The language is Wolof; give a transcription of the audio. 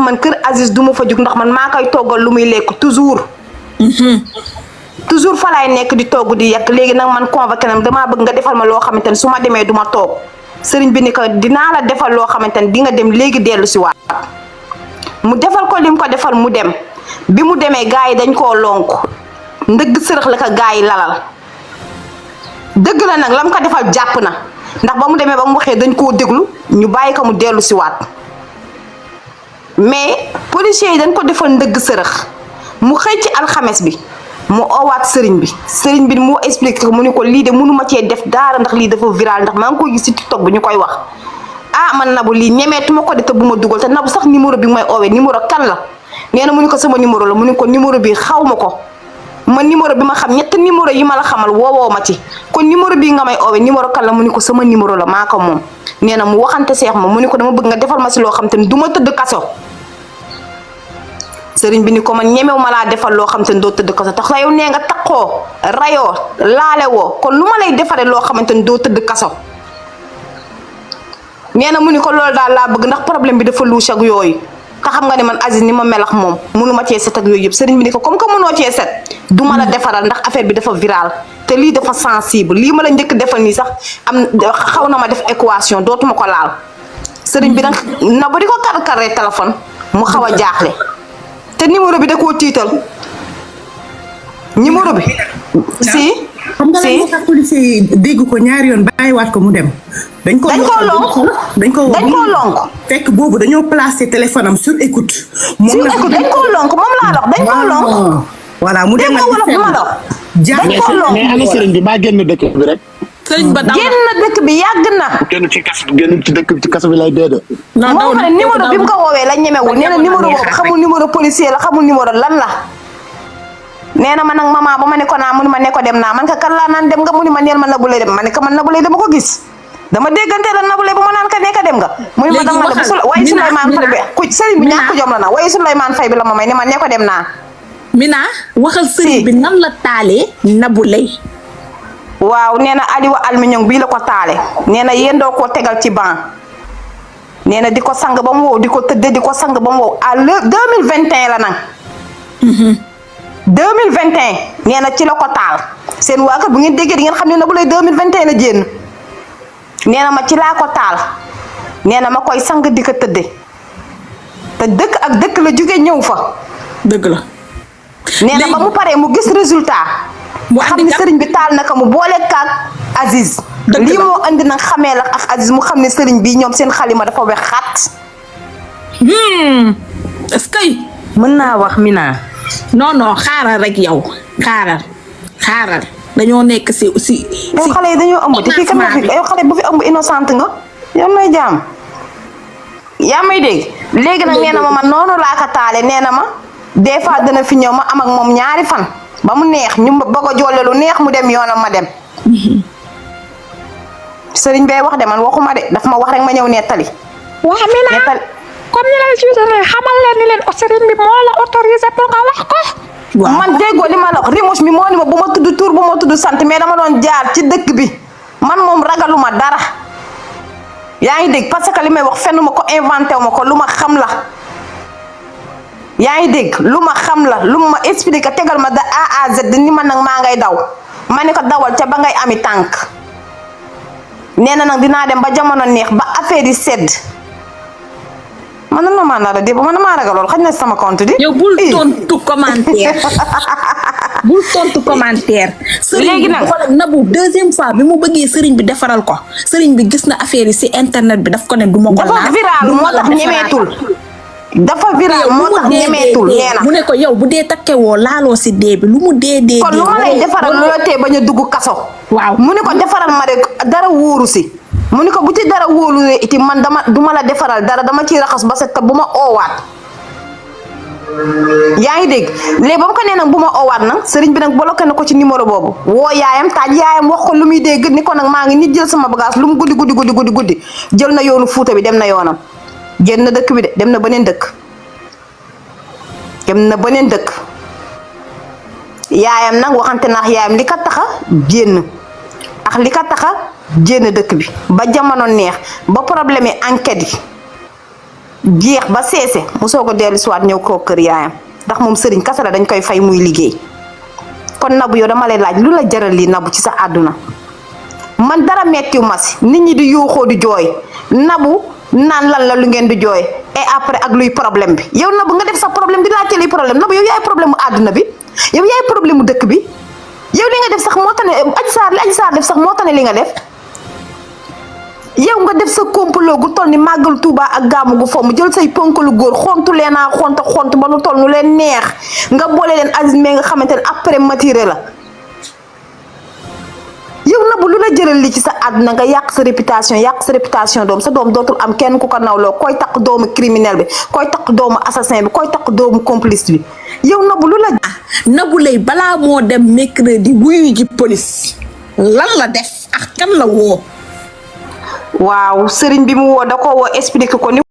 man kër Aziz du ma fa jug ndax man maa koy toggal lu muy lekk toujours. toujours fa laay nekk di togg di yekk léegi nag man convoqué na damaa bëgg nga defal ma loo xamante ne su ma demee du ma toog sëriñ bi ni ko dinaa la defal loo xamante ne di nga dem léegi dellu si waat mu defal ko lim ko defal mu dem bi mu demee gars yi dañ koo lonk ndëgg sërëx la ko gars yi lalal dëgg la nag lam ko defal jàpp na ndax ba mu demee ba mu waxee dañ koo déglu ñu bàyyi ko mu dellu si waat mais policiers yi dañ ko defal ndëgg sërëx mu xëy ci alxames bi mu owaat sëriñ bi mu expliqué ko mu ni ko lii de mënuma cee def dara ndax lii dafa viral ndax maa ngi koy gis ci TikTok bi ñu koy wax ah man Nabou lii ñemeetuma ko de te bu ma dugal te Nabou sax numéro bi may oowee numéro kan la nee na mu ni ko sama numéro la mu ni ko numéro bi xaw ma ko man numéro bi ma xam ñett numéro yi ma la xamal woowoo ma ci kon numéro bii nga may oowee numéro kan la mu ni ko sama numéro la maa ko moom nee na mu waxante seex ma mu ni ko dama bëgg nga defal ma si loo xam te ne du ma tëdd kaso sëriñ bi ni ko man ñemew ma laa defal loo xam te ne doo tëdd kaso tax yow nee nga taxoo rayoo laale woo kon lu ma lay defaree loo xamante ne doo tëdd kaso nee na mu ni ko loolu daal laa bëgg ndax problème bi dafa louche ak yooyu te xam nga ne man Aziz ni ma melax moom mënu ma cee set ak yooyu yëpp sëriñ bi ni ko comme que mënoo cee set du ma la defaral ndax affaire bi dafa viral te lii dafa sensible lii ma la njëkk defal nii sax am xaw na ma def équation dootuma ko laal sëriñ bi nag na ba di ko kar-karee téléphone mu xaw a jaaxle te numéro bi da koo tiital numéro bi si xam nga lan moo tax policier yi dégg ko ñaari yoon bàyyiwaat ko mu dem dañ ko lonk fekk boobu dañoo placé téléphone am sur écoute sur écoute dañ koo lonk moom laa dox dañ koo lonk voilà mu dem nag dañ koo lonk mais ana sëriñ bi maa génn dëkk bi rek sëriñ ba génn dëkk bi yàgg na génn ci dëkk ci kaso bi lay dee de moo xam ne numéro bi mu ko woowee la ñemewul nee na numéro boobu xamul numéro policier la xamul numéro lan la nee na ma nag maman ba ma ne ko naa mu ni ma ne ko dem naa man ka kan laa naan dem nga mu ni ma neel ma Nabou Leye dem ma ne ko man Nabou Leye dama ko gis dama déggante la Nabou Leye bu ma naan ka nekk dem nga mu ni ma dama la waaye Souleymane Faye bi ku sëriñ bi ñàkk jom la na waaye Souleymane Faye bi la ma may ne ma ne ko dem naa Mina waxal sëriñ bi nan la taalee Nabou Leye waaw nee na Aliou aluminium bii la ko taale nee na yéen doo koo tegal ci ban nee na di ko sang ba mu wow di ko tëdde di ko sang ba mu wow à 2021 la nag 2021 nee na ci la ko taal seen waa kër bu ngeen déggee di ngeen xam ne Nabou Leye 2021 la jénn nee na ma ci laa ko taal nee na ma koy sang di ko tëdde te dëkk ak dëkk la jóge ñëw fa dëgg la nee na ba mu paree mu gis résultat xam ni sëriñ bi taal na ko mu boole kaag Aziz lii moo andi nag xamee la ak Aziz mu xam ne sëriñ bi ñoom seen xalima dafa wex xat est-ce que mën naa wax Mina non xaaral rek yow xaaral dañoo nekk si yow xale yi dañoo ëmb te fii kan nga fi yow xale bu fi ëmb innocente nga yow may jaam yaa may dégg léegi nag nee na ma man noonu laa ko taale nee na ma des fois dana fi ñëw ma am ak moom ñaari fan ba mu neex ñu bëgg a jolle lu neex mu dem yoonam ma dem sëriñ bay wax de man waxuma de daf ma wax rek ma ñëw nettali waa Mina comme ni la jiitalee xamal leen ni leen sëriñ bi moo la autorisé pour nga wax ko man déggoo li ma la wax Rimouche mi moo ni ma bu ma tudd tur bu ma tudd sant mais dama doon jaar ci dëkk bi man moom ragaluma dara yaa ngi dégg parce que li may wax fenn ma ko inventé wu ma ko lu ma xam la yaa ngi dégg lu ma xam la lu ma expliqué tegal ma de A à Z ni man nag maa ngay daw ma ne ko dawal ca ba ngay ami tànk nee na nag dinaa dem ba jamono neex ba affaire yi sedd man nan la maa nar a dégg man maa ragal lool xaj na sama compte di. yow bul tontu commentaire bul tontu commentaire. léegi nag sëriñ bi Nabou deuxième fois bi mu bëggee sëriñ bi defaral ko sëriñ bi gis na affaire yi si internet bi daf ko ne du ma ko dafa viral moo tax ñemeetul. dafa viral moo tax ñemeetul nee na mu ne ko yow bu dee takkewoo laaloo si dee bi lu mu dee kon lu ma lay defaral loo tee bañ a dugg kaso. waaw mu ne ko defaral ma rek dara wóoru si. mu ni ko bu ci dara wóoluwee iti man duma la defaral dara dama ciy raxas ba set te bu ma oowaat yaa ngi dégg léegi ba mu ko nee nag bu ma oowaat nag sëriñ bi nag bloqué na ko ci numéro boobu woo yaayam taaj yaayam wax ko lu muy dégg ni ko nag maa ngi nit jël sama bagage lu mu guddi jël na yoonu Fuuta bi dem na yoonam génn na dëkk bi de dem na beneen dëkk yaayam nag waxante naax yaayam li ka taxa génn ak li ka taxa génn dëkk bi ba jamono neex ba problème yi enquête yi jeex ba seese mu soog a dellu siwaat ñëw koo kër yaayam ndax moom sëriñ kasa la dañ koy fay muy liggéey. kon Nabou yow dama lay laaj lu la jaral lii Nabou ci sa àdduna man dara mettiw ma si nit ñi di yuuxoo di jooy Nabou naan lan la lu ngeen di jooy et après ak luy problème bi yow Nabou nga def sa problème di laajte luy problème Nabou yow yaay problème mu àdduna bi yow yaay problème mu dëkk bi yow li nga def sax moo tane Adji Sarr def sax moo tane li nga def yow nga def sa complot gu toll ni màggal Touba ak gàmmu gu fomm jël say ponkalu góor xontu leen a xont ba nu toll nu leen neex nga boole leen Aziz mais nga xamante ne après matiré la yow Nabou lu la jëral li ci sa àdduna nga yàq sa réputation doom sa doom dootul am kenn ku ko nawloo koy takk doomu criminel bi koy takk doomu assassin bi koy takk doomu complice bi yow Nabou lu la. Nabou Leye balaa moo dem mercredi wuyu ji police lan la def ak kan la woo. waaw sëriñ bi mu woo da ko woo expliqué ko ni